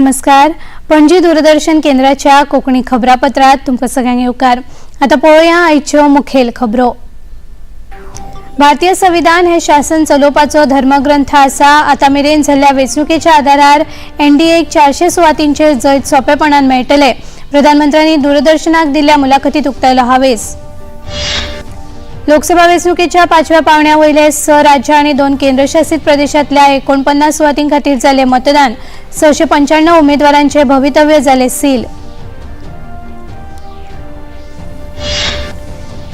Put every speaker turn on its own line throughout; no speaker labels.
नमस्कार. पणजी दूरदर्शन केंद्राच्या कोंकणी खबरापत्रात तुमकां सगळ्यांक येवकार. आतां पळोवया आयच्यो मुखेल खबरो. भारतीय संविधान हे शासन चलोवपाचो धर्मग्रंथ आसा. आतां मेरेन जाल्ल्या वेंचणुकेच्या आधारार एनडीएक 400 सुवातींचेर जैत सोंपेपणान मेळटले. प्रधानमंत्र्यांनी दूरदर्शनाक दिल्ल्या मुलाखतीत उक्तायलो हावेस. लोकसभा वेंचणुकेच्या पांचव्या पावंड्या वयले 6 राज्यां आनी 2 केंद्रशासित प्रदेशांतल्या 49 सुवातीं खातीर जाल्ले मतदान. 695 उमेदवारांचे भवितव्य जाले सील.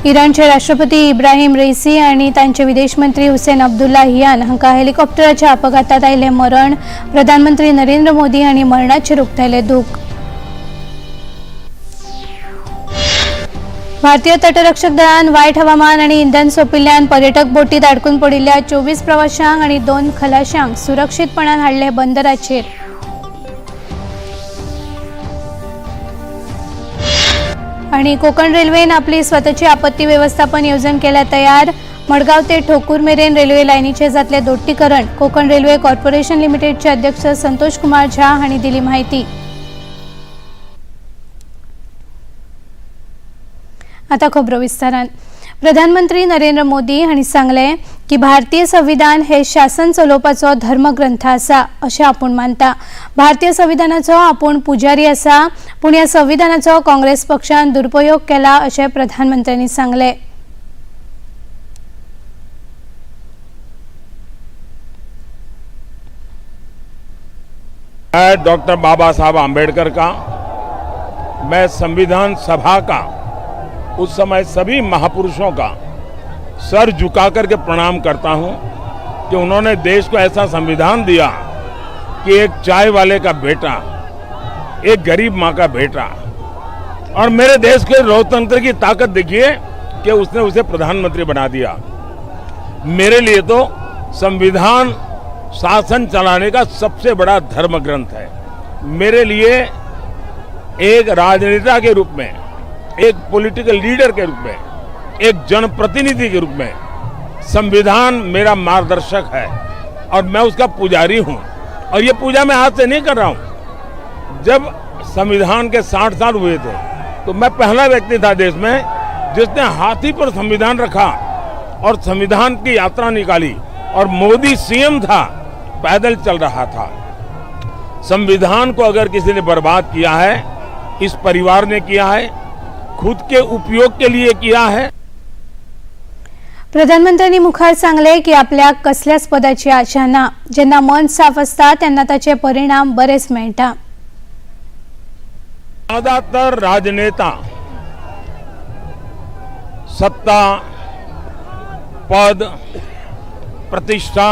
इराणचे राष्ट्रपती इब्राहिम रईसी आनी तांचे विदेश मंत्री हुसेन अब्दुल्ला हियान हांकां हेलिकॉप्टराच्या अपघातात आयिल्लें मरण. प्रधानमंत्री नरेंद्र मोदी हांणी मरणाचेर उक्तायलें दूख. भारतीय तटरक्षक दळान वायट हवामान आनी इंधन सोंपिल्ल्यान पर्यटक बोटीत आडकून पडिल्ल्या 24 प्रवाशांक आनी 2 खलाशांक सुरक्षीतपणान हाडले बंदराचेर. आनी कोकण रेल्वेन आपली स्वताची आपत्ती व्यवस्थापन येवजण केल्या तयार. मडगांव ते ठोकूर मेरेन रेल्वे लायनीचे जातले दोट्टीकरण. कोकण रेल्वे कॉर्पोरेशन लिमिटेडचे अध्यक्ष संतोष कुमार झा हांणी दिली माहिती. आता खबरो विस्तारान. प्रधानमंत्री नरेंद्र मोदी हांणी सांगलें की भारतीय संविधान हे शासन चलोवपाचो धर्मग्रंथ आसा अशें आपूण मानता. भारतीय संविधानाचो आपूण पुजारी आसा, पूण ह्या संविधानाचो काँग्रेस पक्षान दुरुपयोग केला अशें प्रधानमंत्र्यांनी सांगलें.
मैं डॉक्टर बाबा साहब आम्बेडकर का, मैं संविधान सभा का, उस समय सभी महापुरुषों का सर झुका करके प्रणाम करता हूं कि उन्होंने देश को ऐसा संविधान दिया कि एक चाय वाले का बेटा, एक गरीब मां का बेटा, और मेरे देश के लोकतंत्र की ताकत देखिए कि उसने उसे प्रधानमंत्री बना दिया। मेरे लिए तो संविधान शासन चलाने का सबसे बड़ा धर्म ग्रंथ है। मेरे लिए एक राजनेता के रूप में, एक पॉलिटिकल लीडर के रूप में, एक जनप्रतिनिधि के रूप में संविधान मेरा मार्गदर्शक है और मैं उसका पुजारी हूं। और ये पूजा मैं आज से नहीं कर रहा हूं। जब संविधान के 60 साल हुए थे तो मैं पहला व्यक्ति था देश में जिसने हाथी पर संविधान रखा और संविधान की यात्रा निकाली, और मोदी सीएम था, पैदल चल रहा था। संविधान को अगर किसी ने बर्बाद किया है, इस परिवार ने किया है, खुद के उपयोग के लिए किया है।
प्रधानमंत्र्यांनी मुखार सांगले की आपल्याक कसल्याच पदाची आशा ना. जेन्ना मन साफ आसता तेन्ना ताचे परिणाम बरेच मेळटा.
ज्यादातर राजनेता सत्ता, पद, प्रतिष्ठा,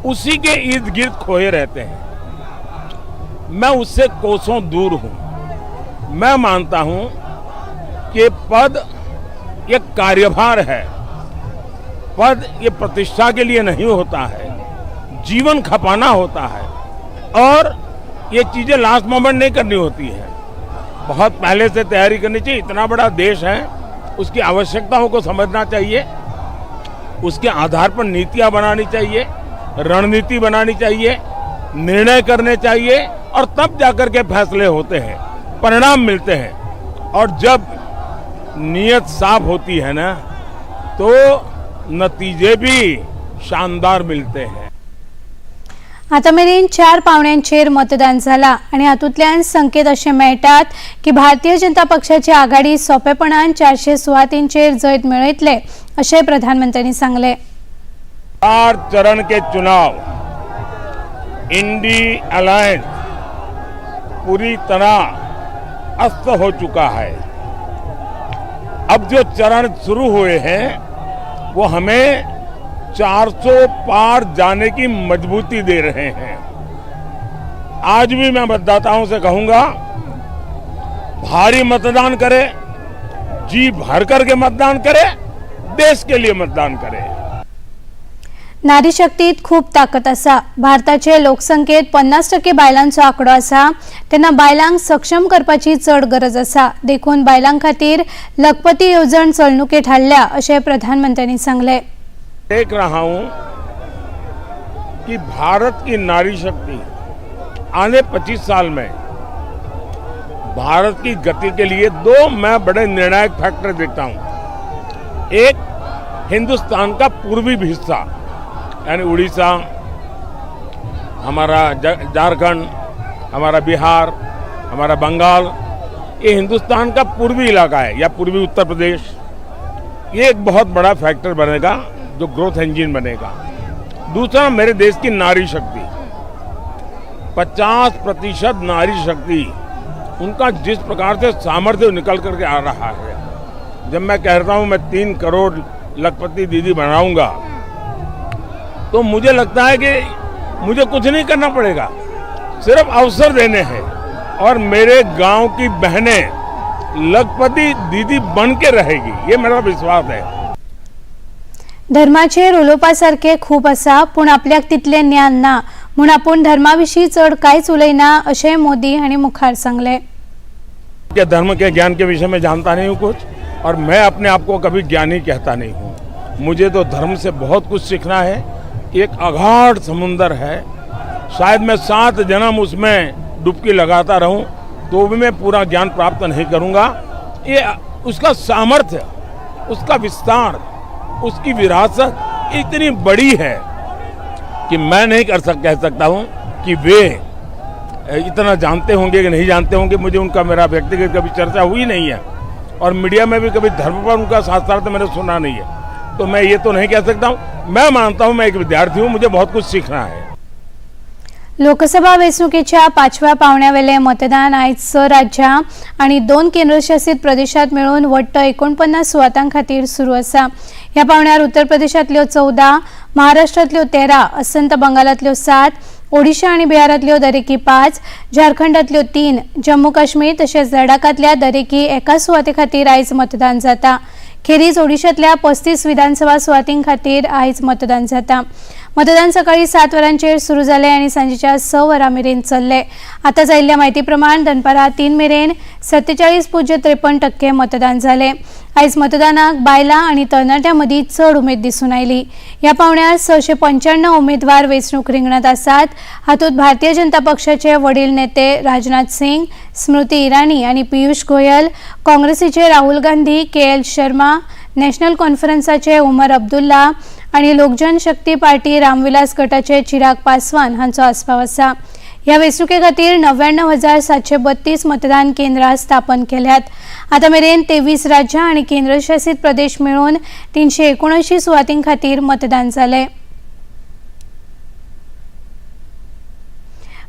उसी के इर्द गिर्द खोए रहते हैं। मैं उससे कोसों दूर हूं। मैं मानता हूं कि पद ये कार्यभार है, पद ये प्रतिष्ठा के लिए नहीं होता है, जीवन खपाना होता है और ये चीजें लास्ट मोमेंट नहीं करनी होती है, बहुत पहले से तैयारी करनी चाहिए। इतना बड़ा देश है, उसकी आवश्यकताओं को समझना चाहिए, उसके आधार पर नीतियां बनानी चाहिए, रणनीति बनानी चाहिए, निर्णय करने चाहिए और तब जाकर के फैसले होते हैं, परिणाम मिलते हैं। और जब नीयत साफ होती है ना, तो नतीजे भी शानदार मिलते हैं।
आतां मेरेन 4 पावंड्यांचेर मतदान जाला आनी हातूंतल्यान संकेत अशे मेळटात की भारतीय जनता पक्षाची आघाडी सोंपेपणान 400 सुवातींचेर जैत मेळयतले अशें प्रधानमंत्र्यांनी सांगलें.
4 चरण के चुनाव इंडी अलायंस पूरी तरह अस्त हो चुका है। अब जो चरण शुरू हुए हैं वो हमें 400 पार जाने की मजबूती दे रहे हैं। आज भी मैं मतदाताओं से कहूंगा, भारी मतदान करें, जी भर करके मतदान करें, देश के लिए मतदान करें।
नारी शक्तीत खूब ताकद आसा. भारताचे लोकसंख्येत 50% बायलांचो आंकडो आसा, तेन्ना बायलांक सक्षम करपाची चड गरज आसा. देखून बायलां खातीर लखपती येवजण चलणुकेत हाडल्या अशें प्रधानमंत्र्यांनी सांगलें.
देख रहा हूं कि भारत की नारी शक्ति आने 25 साल में भारत की गति के लिए दो मैं बड़े निर्णायक फैक्टर देखता हूं। एक, हिंदुस्तान का पूर्वी हिस्सा यानी उड़ीसा, हमारा झारखंड, हमारा बिहार, हमारा बंगाल, ये हिंदुस्तान का पूर्वी इलाका है या पूर्वी उत्तर प्रदेश, ये एक बहुत बड़ा फैक्टर बनेगा जो ग्रोथ इंजन बनेगा। दूसरा, मेरे देश की नारी शक्ति, 50% नारी शक्ति, उनका जिस प्रकार से सामर्थ्य निकल करके आ रहा है। जब मैं कहता हूँ मैं 3 करोड़ लखपति दीदी बनाऊंगा, तो मुझे लगता है कि मुझे कुछ नहीं करना पड़ेगा, सिर्फ अवसर देने हैं और मेरे गांव की बहनें लखपति दीदी बन के रहेगी, ये मेरा विश्वास है।
धर्माचेर उलोवपा सारकें खूब आसा, पूण आपल्याक तितलें ज्ञान ना म्हूण आपूण धर्मा विशीं चड कांयच उलयना अशें मोदी हांणी मुखार सांगलें।
के धर्म के ज्ञान के विषय में जानता नहीं हूँ कुछ, और मैं अपने आप को कभी ज्ञानी कहता नहीं हूँ। मुझे तो धर्म से बहुत कुछ सीखना है। एक अगाध समुंदर है, शायद मैं 7 जन्म उसमें डुबकी लगाता रहूं तो भी मैं पूरा ज्ञान प्राप्त नहीं करूंगा। ये उसका सामर्थ्य, उसका विस्तार, उसकी विरासत इतनी बड़ी है कि मैं नहीं कह सकता हूँ कि वे इतना जानते होंगे कि नहीं जानते होंगे। मुझे उनका मेरा व्यक्तिगत कभी चर्चा हुई नहीं है और मीडिया में भी कभी धर्म पर उनका शास्त्रार्थ मैंने सुना नहीं है, तो मैं ये तो नहीं कह सकता हूँ। मैं मानता हूँ मैं एक विद्यार्थी हूँ, मुझे बहुत कुछ सीखना है।
लोकसभा वेंचणुकेच्या 5व्या पावंड्यावेलें मतदान आयज 6 राज्यां आनी 2 केंद्रशासीत प्रदेशांत मेळून वट्ट 49 सुवातां खातीर सुरू आसा। ह्या पावंड्यार उत्तर प्रदेशांतल्यो 14, महाराष्ट्रांतल्यो 13, अस्तंत बंगालांतल्यो 7, ओडिशा आनी बिहारांतल्यो दरेकी 5, झारखंडांतल्यो 3, जम्मू काश्मीर तशेंच लडाखांतल्या दरेकी एका सुवाते खातीर आयज मतदान जाता। खेरीज ओडिशांतल्या 35 विधानसभा सुवातीं खातीर आयज मतदान जाता। मतदान सकाळी 7 वरांचेर सुरू जालें आनी सांजेच्या 6 वरां मेरेन चल्लें। आतां जायिल्ल्या म्हायती प्रमाण दनपारां 3 मेरेन 47.53% मतदान जालें। आयज मतदानाक बायलां आनी तरणाट्यां मदीं चड उमेद दिसून आयली। ह्या पावंड्यार 695 उमेदवार वेंचणूक रिंगणांत आसात। हातूंत भारतीय जनता पक्षाचे वडील नेते राजनाथ सिंग, स्मृती इराणी आनी पियुष गोयल, काँग्रेसीचे राहुल गांधी, के.एल. शर्मा, नॅशनल कॉन्फरन्साचे उमर अब्दुल्ला आनी लोकजन शक्ती पार्टी रामविलास गटाचे चिराग पासवान हांचो आस्पाव आसा। ह्या वेंचणुके खातीर 99,732 मतदान केंद्रां स्थापन केल्यात। आतां मेरेन 23 राज्यां आनी केंद्रशासीत प्रदेश मेळून 379 सुवातीं खातीर मतदान जालें।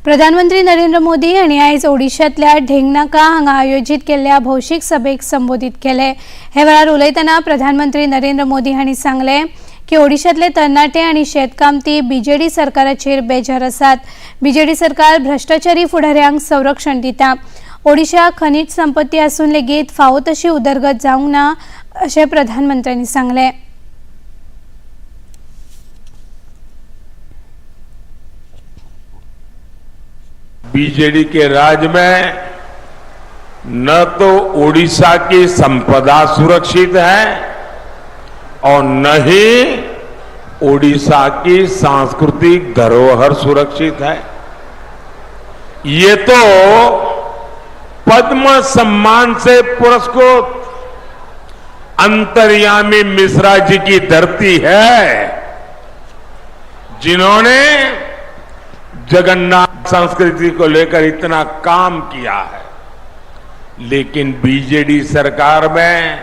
प्रधानमंत्री नरेंद्र मोदी हांणी आयज ओडिशांतल्या ढेंगनाका हांगा आयोजीत केल्ल्या भौशीक सभेक संबोधीत केलें। हे वेळार उलयतना प्रधानमंत्री नरेंद्र मोदी हांणी सांगलें की ओडिशांतले तरणाटे आनी शेतकामती बीजेडी सरकाराचेर बेजार आसात। बीजेडी सरकार भ्रश्टाचारी फुडाऱ्यांक संरक्षण दिता। ओडिशा खनीज संपत्ती आसून लेगीत फावो तशी उदरगत जावंक ना अशें प्रधानमंत्र्यांनी सांगलें।
बीजेडी के राज में न तो ओडिशा की संपदा सुरक्षित है और न ही ओडिशा की सांस्कृतिक धरोहर सुरक्षित है। ये तो पद्म सम्मान से पुरस्कृत अंतर्यामी मिश्रा जी की धरती है, जिन्होंने जगन्नाथ संस्कृति को लेकर इतना काम किया है। लेकिन बीजेडी सरकार में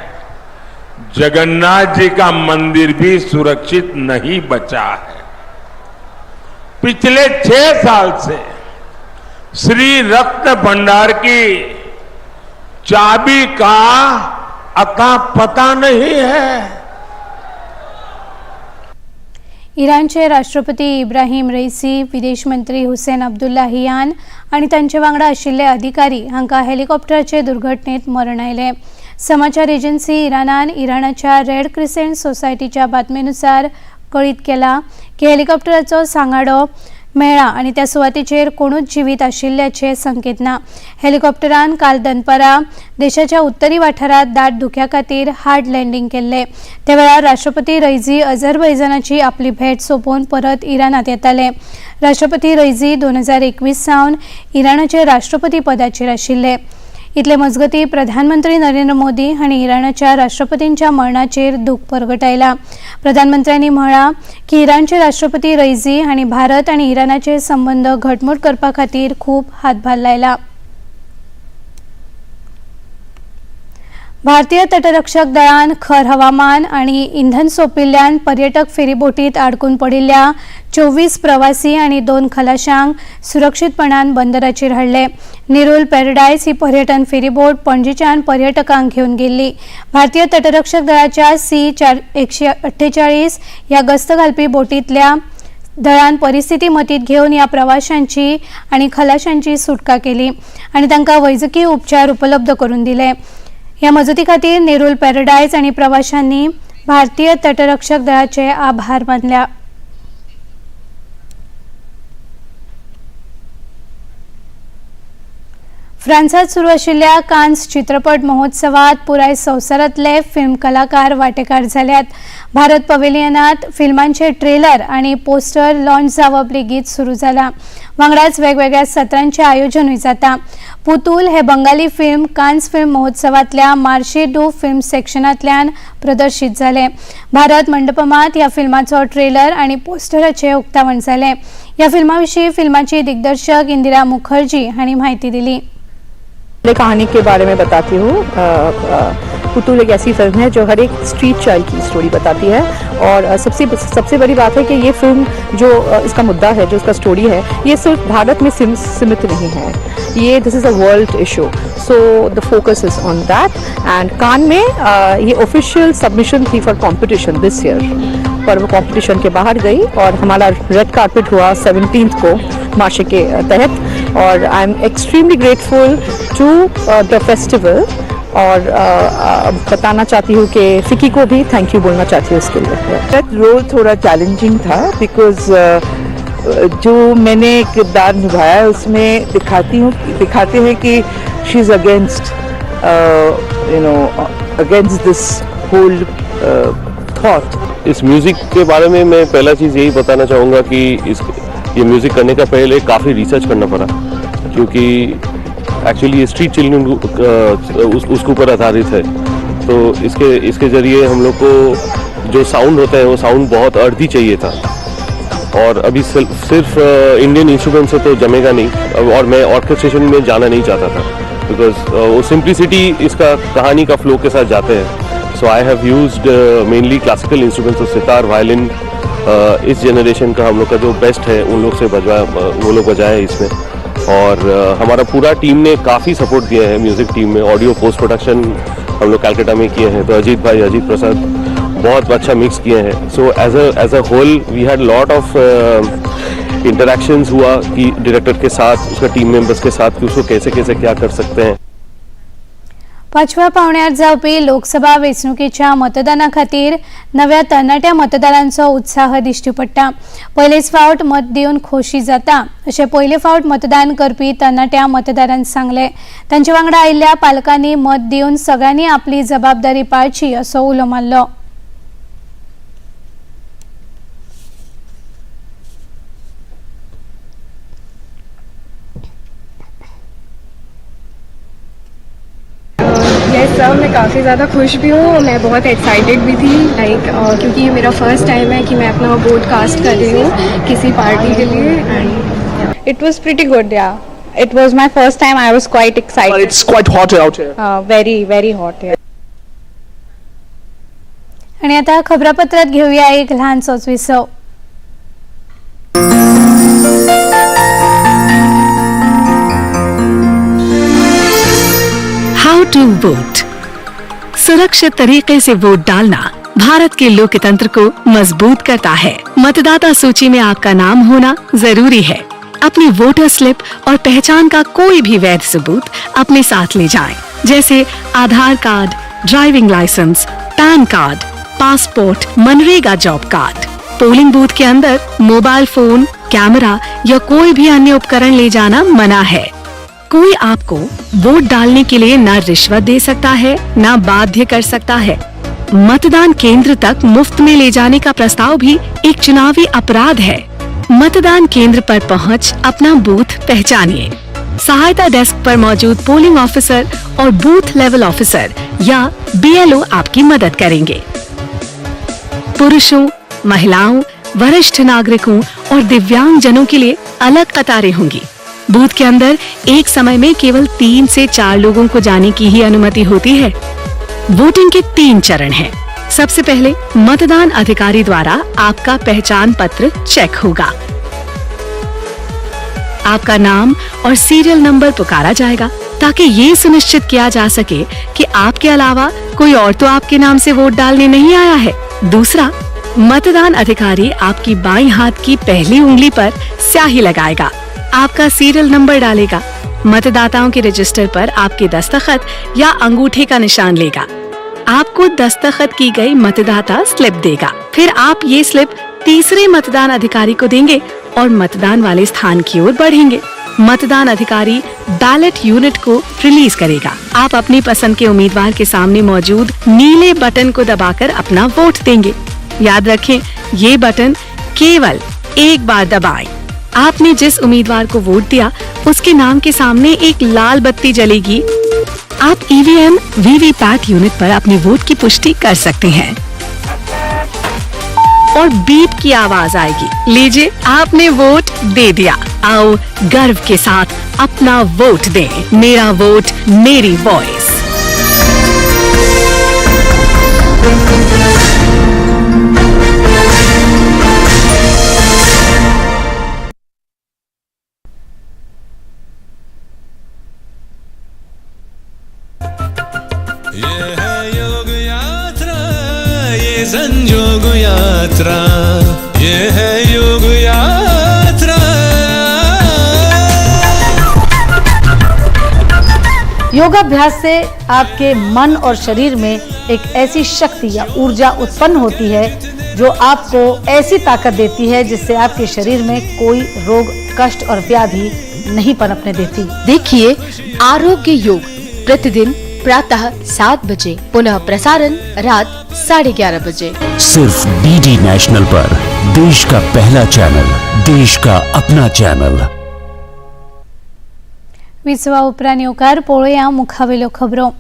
जगन्नाथ जी का मंदिर भी सुरक्षित नहीं बचा है। पिछले 6 साल से श्री रत्न भंडार की चाबी का अता पता नहीं है।
इराणचे राष्ट्रपती इब्राहिम रईसी, विदेश मंत्री हुसेन अब्दुल्लाहियान आनी तांचे वांगडा आशिल्ले अधिकारी हांकां हेलिकॉप्टराचे दुर्घटनेत मरण आयलें। समाचार एजन्सी इराणान इराणाच्या रेड क्रिसेंट सोसायटीच्या बातमेनुसार कळीत केला की हेलिकॉप्टराचो सांगाडो मेळ्ळा आनी त्या सुवातेचेर कोणूच जिवीत आशिल्ल्याचे संकेत ना. हेलिकॉप्टरान काल दनपारां देशाच्या उत्तरी वाठारांत दाट धुक्या खातीर हार्ड लँडींग केल्ले. त्या वेळार राष्ट्रपती रईजी अझरबैजानाची आपली भेट सोंपोवन परत इराणात येताले. राष्ट्रपती रईजी 2021 सावन इराणाचे राष्ट्रपती पदाचेर आशिल्ले. इतले मजगती प्रधानमंत्री नरेंद्र मोदी हांणी इराणाच्या राष्ट्रपतींच्या मरणाचेर दूख परगटायला. प्रधानमंत्र्यांनी म्हळां की इराणचे राष्ट्रपती रईजी हांणी भारत आनी इराणाचे संबंद घटमूट करपा खातीर खूब हातभार लायला. भारतीय तटरक्षक दळान खर हवामान आनी इंधन सोंपिल्ल्यान पर्यटक फेरीबोटीत आडकून पडिल्ल्या 24 प्रवासी आनी 2 खलाशांक सुरक्षीतपणान बंदराचेर हाडले. नेरुल पॅराडायज ही पर्यटन फेरीबोट पणजेच्यान पर्यटकांक घेवन गेल्ली. भारतीय तटरक्षक दळाच्या सी 448 ह्या गस्त घालपी बोटींतल्या दळान परिस्थिती मतीत घेवन ह्या प्रवाशांची आनी खलाशांची सुटका केली आनी तांकां वैजकी उपचार उपलब्ध करून दिले. ह्या मजती खातीर नेरुल पॅराडायज आनी प्रवाशांनी भारतीय तटरक्षक दळाचे आभार मानल्या. फ्रांसात सुरू आशिल्ल्या कान्स चित्रपट महोत्सवात पुराय संवसारांतले फिल्म कलाकार वांटेकार जाल्यात. भारत पवेलियनात फिल्मांचे ट्रेलर आनी पोस्टर लॉन्च जावप लेगीत सुरू जाला. वांगडाच वेगवेगळ्या सत्रांचें आयोजनूय जाता. पुतूल हे बंगाली फिल्म कान्स फिल्म महोत्सवांतल्या मार्शे do film सेक्शनांतल्यान प्रदर्शीत जालें. भारत मंडपमात ह्या फिल्माचो ट्रेलर आनी पोस्टराचें उक्तावण जालें. ह्या फिल्मा विशीं फिल्माची दिग्दर्शक इंदिरा मुखर्जी हांणी म्हायती दिली.
कहानी के बारे में बताती हूँ. पुतुल एक ऐसी फिल्म है जो हर एक स्ट्रीट चाइल्ड की स्टोरी बताती है और सबसे सबसे बड़ी बात है कि ये फिल्म जो इसका मुद्दा है, जो इसका स्टोरी है, ये सिर्फ भारत में सीमित नहीं है. ये this is a world issue, so the focus is on that. And Cannes में ये ऑफिशियल सबमिशन थी फॉर कॉम्पिटिशन this year, पर वो कंपटीशन के बाहर गई और हमारा रेड कार्पेट हुआ 17 को मार्शे के तहत और I am extremely grateful to the festival और बताना चाहती हूँ कि फिकी को भी thank you बोलना चाहती हूँ इसके लिए.
रोल थोड़ा चैलेंजिंग था because जो मैंने किरदार निभाया है उसमें दिखाते हैं कि she is against you know against this whole thought.
Is music K बारे में मैं पहला चीज़ यही बताना चाहूँगा कि इस ये म्यूज़िक करने का पहले काफ़ी रिसर्च करना पड़ा, क्योंकि एक्चुअली ये स्ट्रीट चिल्ड्रन उसके ऊपर आधारित है. तो इसके इसके ज़रिए हम लोग को जो साउंड होता है वो साउंड बहुत अर्दी चाहिए था और अभी सिर्फ इंडियन इंस्ट्रूमेंट से तो जमेगा नहीं और मैं ऑर्केस्ट्रेशन में जाना नहीं चाहता था because वो सिंप्लिसिटी इसका कहानी का फ्लो के साथ जाते हैं. So I have used mainly classical instruments, sitar, violin, is generation का हम लोग का जो बेस्ट है उन लोग से बजवाया, वो लोग बजाए हैं इसमें. और हमारा पूरा टीम ने काफ़ी सपोर्ट दिया है. म्यूज़िक टीम में ऑडियो पोस्ट प्रोडक्शन हम लोग कैलकाटा में किए हैं, तो अजीत भाई, अजीत प्रसाद बहुत अच्छा मिक्स किए हैं. So as a whole we had lot of interactions हुआ कि डायरेक्टर के साथ, उसका टीम मेंबर्स के साथ कि उसको कैसे कैसे क्या कर सकते हैं.
पांचव्या पावण्यार जावपी लोकसभा वेंचणुकेच्या मतदाना खातीर नव्या तरणाट्या मतदारांचो उत्साह दिश्टी पडटा. पयलेच फावट मत दिवन खोशी जाता अशें पयले फावट मतदान करपी तरणाट्या मतदारान सांगलें. तांचे वांगडा आयिल्ल्या पालकांनी मत दिवन सगळ्यांनी आपली जबाबदारी पाळची असो उलो मारलो.
यस सर, मैं काफ़ी ज़्यादा खुश भी हूँ, मैं बहुत एक्साइटेड भी थी, लाइक क्योंकि ये मेरा फर्स्ट टाइम है कि मैं अपना वोट कास्ट कर रही हूँ किसी पार्टी के लिए and
It was pretty good, yeah. It was my first time. I was quite excited.
But it's quite hot out here.
Very, very hot, yeah.
आणि आता खबरापत्रात घेऊया एक लहानसोच विसव.
How to vote. सुरक्षित तरीके से वोट डालना Bharat K लोकतंत्र को मजबूत करता है. मतदाता सूची में आपका नाम होना जरूरी है. अपनी वोटर स्लिप और पहचान का कोई भी वैध सबूत अपने साथ ले जाएं, जैसे Aadhaar card, driving licence, PAN card, passport, MNREGA job card. Polling booth K अंदर मोबाइल फोन, कैमरा या कोई भी अन्य उपकरण ले जाना मना है। कोई आपको वोट डालने के लिए न रिश्वत दे सकता है, न बाध्य कर सकता है। मतदान केंद्र तक मुफ्त में ले जाने का प्रस्ताव भी एक चुनावी अपराध है। मतदान केंद्र पर पहुंच अपना बूथ पहचानिए। सहायता डेस्क पर मौजूद पोलिंग ऑफिसर और बूथ लेवल ऑफिसर या बीएलओ आपकी मदद करेंगे। पुरुषों, महिलाओं, वरिष्ठ नागरिकों और दिव्यांगजनों के लिए अलग कतारें होंगी। बूथ के अंदर एक समय में केवल 3 से 4 लोगों को जाने की ही अनुमति होती है। वोटिंग के 3 चरण हैं। सबसे पहले मतदान अधिकारी द्वारा आपका पहचान पत्र चेक होगा। आपका नाम और सीरियल नंबर पुकारा जाएगा ताकि ये सुनिश्चित किया जा सके कि आपके अलावा कोई और तो आपके नाम से वोट डालने नहीं आया है। दूसरा, मतदान अधिकारी आपकी बाईं हाथ की पहली उंगली पर स्याही लगाएगा, आपका सीरियल नंबर डालेगा, मतदाताओं के रजिस्टर पर आपके दस्तखत या अंगूठे का निशान लेगा, आपको दस्तखत की गई मतदाता स्लिप देगा। फिर आप ये स्लिप तीसरे मतदान अधिकारी को देंगे और मतदान वाले स्थान की ओर बढ़ेंगे। मतदान अधिकारी बैलेट यूनिट को रिलीज करेगा। आप अपनी पसंद के उम्मीदवार के सामने मौजूद नीले बटन को दबाकर अपना वोट देंगे। याद रखें, ये बटन केवल एक बार दबाएं। आपने जिस उम्मीदवार को वोट दिया उसके नाम के सामने एक लाल बत्ती जलेगी। आप ईवीएम वीवीपैट यूनिट पर अपने वोट की पुष्टि कर सकते हैं और बीप की आवाज आएगी। लीजिए, आपने वोट दे दिया। आओ गर्व के साथ अपना वोट दें। मेरा वोट मेरी वॉइस।
ये है योग यात्रा, ये संजोग यात्रा, ये है योग यात्रा।
योगाभ्यास से आपके मन और शरीर में एक ऐसी शक्ति या ऊर्जा उत्पन्न होती है जो आपको ऐसी ताकत देती है जिससे आपके शरीर में कोई रोग, कष्ट और व्याधि नहीं पनपने देती।
देखिए आरोग्य योग प्रतिदिन प्रातः 7 बजे, पुनः प्रसारण रात 11:30 बजे,
सिर्फ डीडी नेशनल पर। देश का पहला चैनल, देश का अपना चैनल।
विसवा उपरांत येवकार पळोवया मुखावेल्यो खबरो।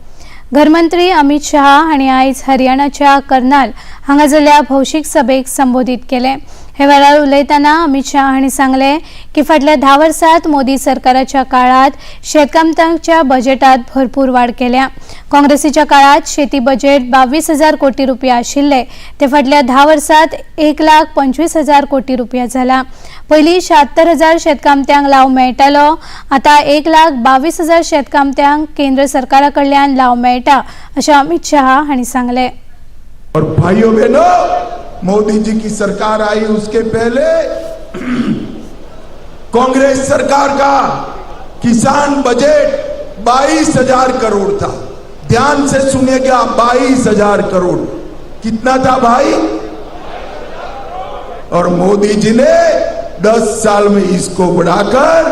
घरमंत्री अमित शहा हांणी आयज हरियाणाच्या करनाल हांगा जाल्ल्या भौशीक सभेक संबोधीत केलें। हे वेळार उलयतना अमित शहा हांणी सांगलें की फाटल्या 10 वर्सांत मोदी सरकाराच्या काळांत शेतकामत्यांच्या बजेटात भरपूर वाड केल्या। काँग्रेसीच्या काळांत शेती बजेट 22,000 कोटी रुपया आशिल्ले ते फाटल्या 10 वर्सांत 1,25,000 कोटी रुपया जाला। पयलीं 76,000 शेतकामत्यांक लाव मेळटालो, आतां 1,22,000 शेतकामत्यांक केंद्र सरकारा कडल्यान लाव मेळटा अशें अमित शहा हांणी सांगलें।
और भाइयों बहनों, मोदी जी की सरकार आई उसके पहले कांग्रेस सरकार का किसान बजट 22,000 करोड़ था। ध्यान से सुनिएगा, 22,000 करोड़ कितना था भाई? और मोदी जी ने 10 साल में इसको बढ़ाकर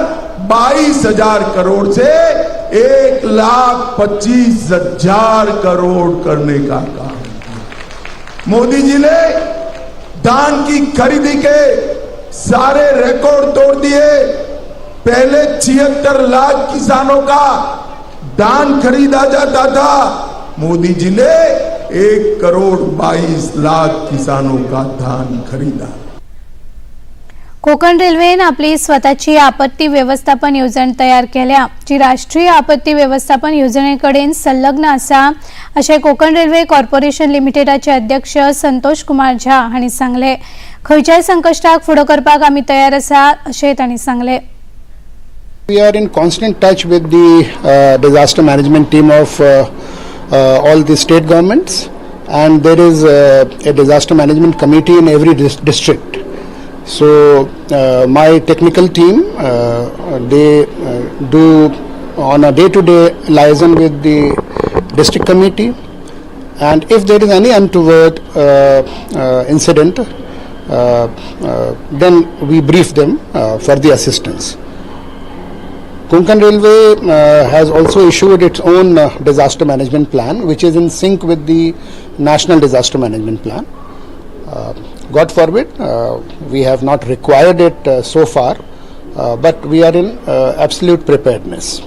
22,000 करोड़ से 1,25,000 करोड़ करने का काम। मोदी जी ने धान की खरीदी के सारे रिकॉर्ड तोड़ दिए। पहले 76 लाख किसानों का धान खरीदा जाता था, मोदी जी ने 1,22,00,000 किसानों का धान खरीदा।
कोकण रेल्वेन आपली स्वताची आपत्ती व्यवस्थापन येवजण तयार केल्या, जी राष्ट्रीय आपत्ती व्यवस्थापन येवजणेकडेन संलग्न आसा अशें कोकण रेल्वे कॉर्पोरेशन लिमिटेडाचे अध्यक्ष संतोष कुमार झा हांणी सांगलें। खंयच्याय संकश्टाक फुडो करपाक आमी तयार आसा अशें तांणी सांगलें।
We are in constant touch with the disaster management team of all the state governments, and there is a disaster management committee in every district. So my technical team, they do on a day-to-day liaison with the district committee, and if there is any untoward incident, Then we brief them for the assistance. Konkan Railway has also issued its own disaster management plan, which is in sync with the National Disaster Management Plan. God forbid, we have not required it so far, but we are in absolute preparedness.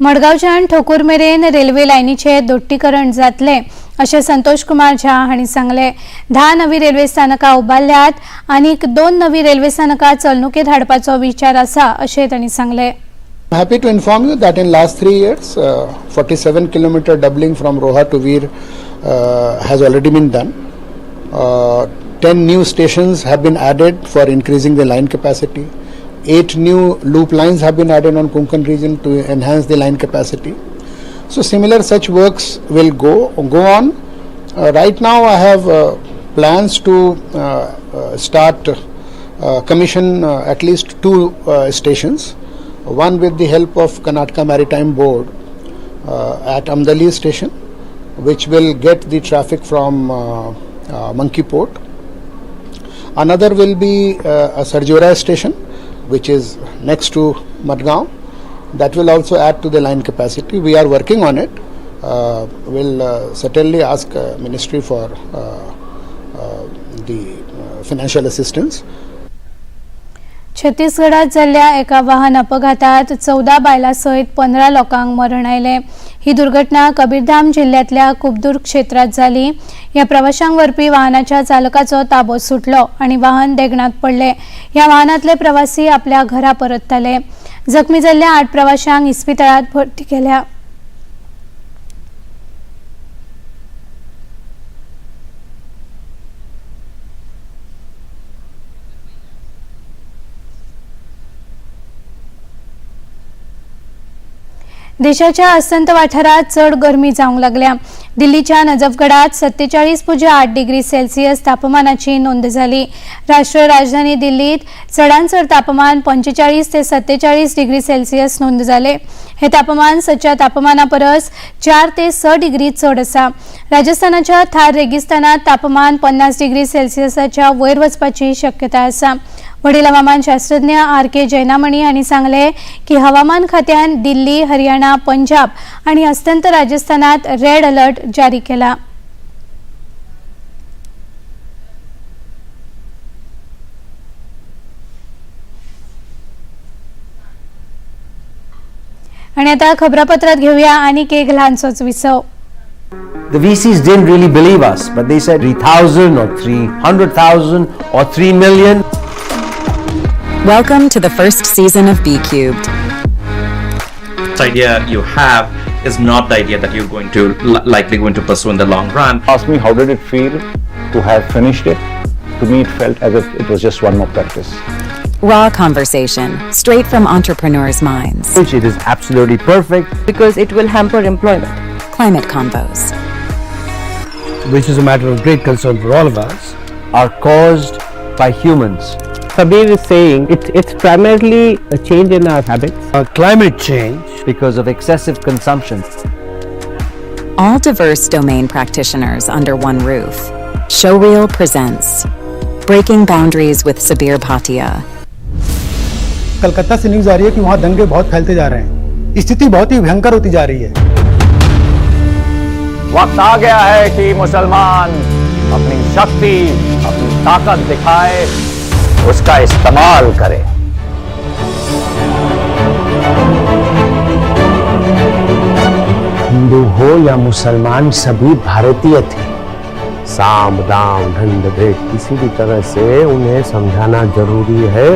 मडगांवच्यान ठोकूर मेरेन railway लायनीचे दोट्टीकरण जातले अशें संतोष कुमार झा हांणी सांगलें. 10 नवी railway स्थानकां उबारल्यात आनीक 2 नवी रेल्वे स्थानकां चलणुकेंत हाडपाचो विचार आसा अशें तांणी सांगलें.
I'm happy to inform you that in last 3 years, 47 kilometer doubling from Roha to Veer has already been done. 10 new stations have been added for increasing the line capacity. 8 new loop lines have been added on Konkan region to enhance the line capacity. So similar such works will go on. Right now I have plans to start commission at least 2 stations, one with the help of Karnataka Maritime Board at Amdali station, which will get the traffic from Monkey Port. Another will be a Sarjora station, which is next to Madgaon. That will also add to the line capacity. We are working on it. We'll certainly ask ministry for the financial assistance.
छत्तीसगडात जाल्ल्या एका वाहन अपघातात 14 बायलां सयत 15 लोकांक मरण आयलें. ही दुर्घटना कबीरधाम जिल्ह्यांतल्या कुबदूर क्षेत्रांत जाली. ह्या प्रवाशांक व्हरपी वाहनाच्या चालकाचो ताबो सुटलो आनी वाहन देगणांत पडलें. ह्या वाहनांतले प्रवासी आपल्या घरा परतताले. जखमी जाल्ल्या 8 प्रवाशांक इस्पितळांत भरती केल्या. देशाच्या अस्तंत वाठारात चड गरमी जावंक लागल्या. दिल्लीच्या नजफगडात 47.8 डिग्री सेल्सियस तापमानाची नोंद जाली. राष्ट्रीय राजधानी दिल्लीत चडांत चड तापमान 45 ते 47 डिग्री सेल्सियस नोंद जाले. हे तापमान सदच्या तापमाना परस 4 ते 6 डिग्री चड आसा. राजस्थानाच्या थार रेगिस्तानात तापमान 50 डिग्री सेल्सियसाच्या वयर वचपाची शक्यता आसा. वडील हवामान शास्त्रज्ञ आर के जैनामणी हांणी सांगले की हवामान खात्यान दिल्ली, हरियाणा, पंजाब आनी अस्तंत राजस्थानात रेड अलर्ट जारी केला. आणि आता खबरापत्रात घेऊया आणि एक ल्हानसोच विसव.
The VCs didn't really believe us, but they said 3,000 or 300,000 or 3 million.
Welcome to the first season of B Cubed.
The idea you have is not the idea that you're going to likely going to pursue in the long run.
Ask me how did it feel to have finished it? To me, it felt as if it was just one more practice.
Raw conversation, straight from entrepreneurs' minds.
Which it is absolutely perfect.
Because it will hamper employment.
Climate combos.
Which is a matter of great concern for all of us.
Are caused by humans.
Sabir is saying it's primarily a change in our habits.
Climate change.
Because of excessive consumption.
All diverse domain practitioners under one roof. Showreel presents Breaking Boundaries with Sabir Bhatia.
Calcutta से news आ रही है कि वहाँ दंगे बहुत फैलते जा रहे हैं. स्थिति बहुत ही भयंकर होती जा रही है.
वक्त आ गया है कि मुसलमान अपनी शक्ति, अपनी ताकत दिखाए, उसका इस्तेमाल करे.
हिंदू हो या मुसलमान, सभी भारतीय थे.
साम दाम दंड भेद किसी भी तरह से उन्हें समझाना जरूरी है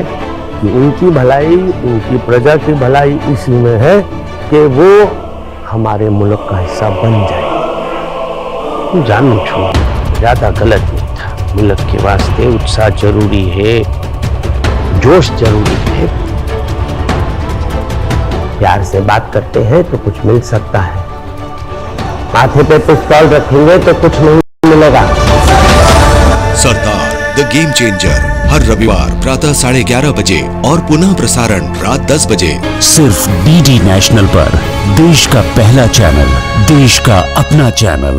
कि उनकी भलाई, उनकी प्रजा की भलाई इसी में है कि वो हमारे मुल्क का हिस्सा बन जाए. जानू छू ज्यादा गलत नहीं था. मुल्क के वास्ते उत्साह जरूरी है, जोश जरूरी है.
प्यार से बात करते हैं तो कुछ मिल सकता है, माथे पे पिस्तौल रखेंगे तो कुछ नहीं मिलेगा.
सरदार the game changer हर रविवार प्रातः 11:30 बजे और पुनः प्रसारण रात 10 बजे,
सिर्फ डीडी नेशनल पर। देश का पहला चैनल, देश का अपना चैनल।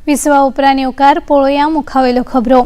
विसवा उपरांत येवकार पळोवया मुखावेल्यो खबरो.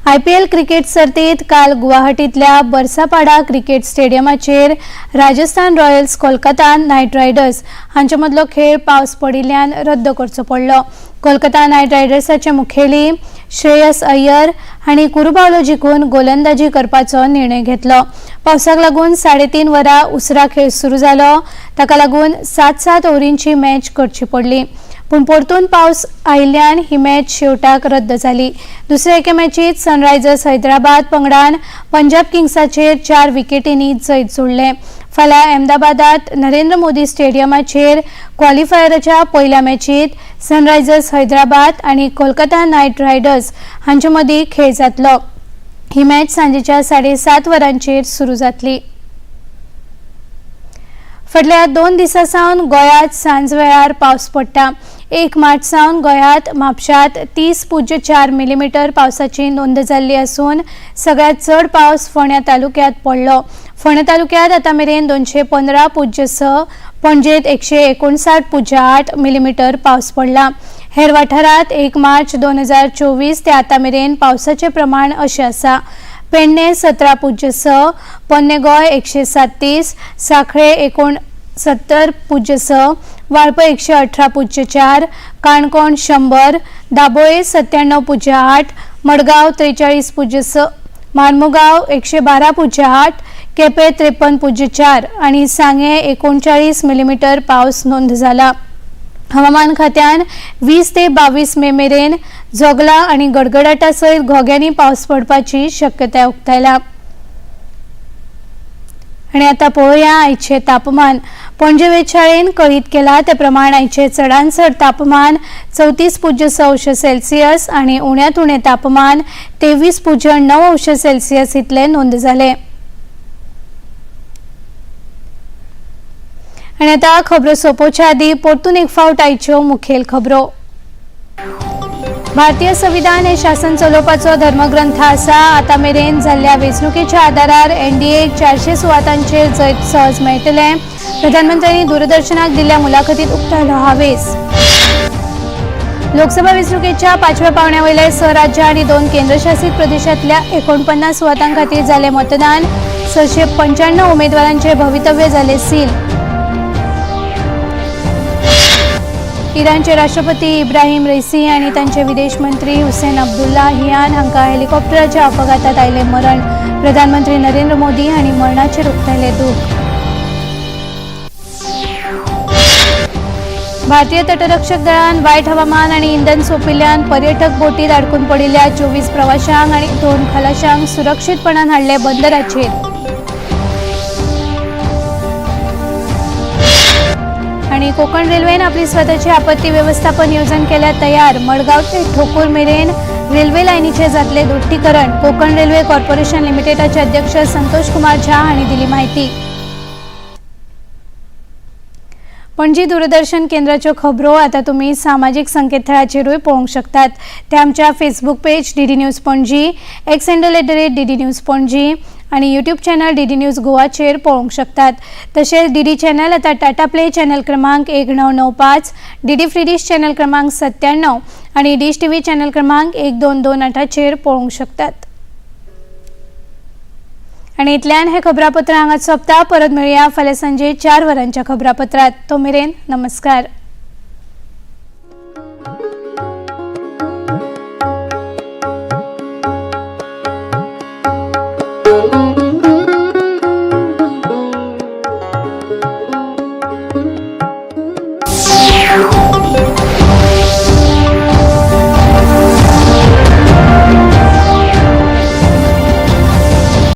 आयपीएल क्रिकेट सर्तीत काल गुवाहाटींतल्या बरसापाडा cricket स्टेडियमाचेर Rajasthan Royals Kolkata Knight Riders हांचे मदलो खेळ पावस पडिल्ल्यान रद्द करचो पडलो. कोलकाता नायट रायडर्साचे मुखेली श्रेयस अय्यर हांणी कुरुबावलो जिखून गोलंदाजी करपाचो निर्णय घेतलो. पावसाक लागून 3.5 वरां उसरा खेळ सुरू जालो. ताका लागून 7-7 ओव्हरींची मॅच करची पडली. पूण परतून पावस आयिल्ल्यान ही मॅच शेवटाक रद्द जाली. दुसऱ्या एके मॅचीत सनरायझर्स हैदराबाद पंगडान पंजाब किंग्साचेर 4 विकेटींनी जैत जोडलें. फाल्यां अहमदाबादात नरेंद्र मोदी स्टेडियमाचेर क्वॉलिफायराच्या पयल्या मॅचीत सनरायझर्स हैदराबाद आनी कोलकाता नायट रायडर्स हांचे मदीं खेळ जातलो. ही मॅच सांजेच्या 7:30 वरांचेर सुरू जातली. फाटल्या 2 दिसां सावन गोंयांत सांजवेळार पावस पडटा. 1 मार्च सावन गोंयांत म्हापशांत 30.4 मिलीमिटर पावसाची नोंद जाल्ली आसून सगळ्यांत चड पावस फोंड्या तालुक्यांत पडलो. फोंड्या तालुक्यांत आतां मेरेन 215.6, पणजेंत 159.8 मिलीमिटर पावस पडला. हेर वाठारांत 1 मार्च 2024 ते आतां मेरेन पावसाचें प्रमाण अशें आसा. पेडणे 17.6, पोन्ने गोंय 137, सांखळे 69.6, वाळपय 118.4, काणकोण 100, दाबोळे 97.8, मडगांव 43.6, मार्मुगांव 112.8, केपें 53.4 आनी सांगें 39 मिलीमिटर पावस नोंद जाला. हवामान खात्यान 20 ते 22 मे मेरेन जोगला आनी गडगडाटा सयत घोग्यांनी पावस पडपाची शक्यताय उक्तायला. आनी आतां पळोवया आयचें तापमान. पणजे वेधशाळेन कळीत केला ते प्रमाण आयचें चडांत चड तापमान 34.6 अंश सेल्सियस आनी उण्यांत उणें तापमान 23.9 अंश सेल्सियस इतलें नोंद जालें. आनी आतां खबरो सोंपोवच्या आदीं परतून एक फावट आयच्यो मुखेल खबरो. भारतीय संविधान हे शासन चलोवपाचो धर्मग्रंथ आसा. आतां मेरेन जाल्ल्या वेंचणुकेच्या आदारार एनडीएक 400 सुवातांचेर जैत सहज मेळटलें. प्रधानमंत्र्यांनी दूरदर्शनाक दिल्ल्या मुलाखतीत उक्तायलो हावेस. लोकसभा वेंचणुकेच्या 5व्या पावंड्या वयले 6 राज्यां आनी 2 केंद्रशासीत प्रदेशांतल्या 49 सुवातां खातीर जालें मतदान. 695 उमेदवारांचे भवितव्य जालें सील. इराणचे राष्ट्रपती इब्राहिम रईसी आनी तांचे विदेश मंत्री हुसेन अब्दुल्ला हियान हांकां हेलिकॉप्टराच्या अपघातात आयलें मरण. प्रधानमंत्री नरेंद्र मोदी हांणी मरणाचेर उक्तायलें दूख. भारतीय तटरक्षक दळान वायट हवामान आनी इंधन सोंपिल्ल्यान पर्यटक बोटीत अडकून पडिल्ल्या 24 प्रवाशांक आनी 2 खलाशांक सुरक्षीतपणान हाडले बंदराचेर. आनी कोकण रेल्वेन आपली स्वताची आपत्ती व्यवस्थापन येवजण केल्या तयार. मडगांव ते ठोकूर मेरेन रेल्वे लायनीचे जातले दोट्टीकरण. कोकण रेल्वे कॉर्पोरेशन लिमिटेडाचे अध्यक्ष संतोष कुमार झा हांणी दिली माहिती. पणजी दूरदर्शन केंद्राच्यो खबरो आतां तुमी सामाजीक संकेतथळाचेरूय पळोवंक शकतात. ते आमच्या Facebook page DD News Panaji, X handle @DD News Panaji आनी यूट्यूब चॅनल डीडी न्यूज गोवाचेर पळोवंक शकतात. तशेंच डीडी चॅनल आतां टाटा प्ले चॅनल क्रमांक 1995, डीडी फ्री डिश चॅनल क्रमांक 97 आनी डिश टीव्ही चॅनल क्रमांक 1228चेर पळोवंक शकतात. आनी इतल्यान हें खबरापत्र हांगा सोंपता. परत मेळया फाल्यां सांजे 4 वरांच्या खबरापत्रांत. तो मेरेन नमस्कार.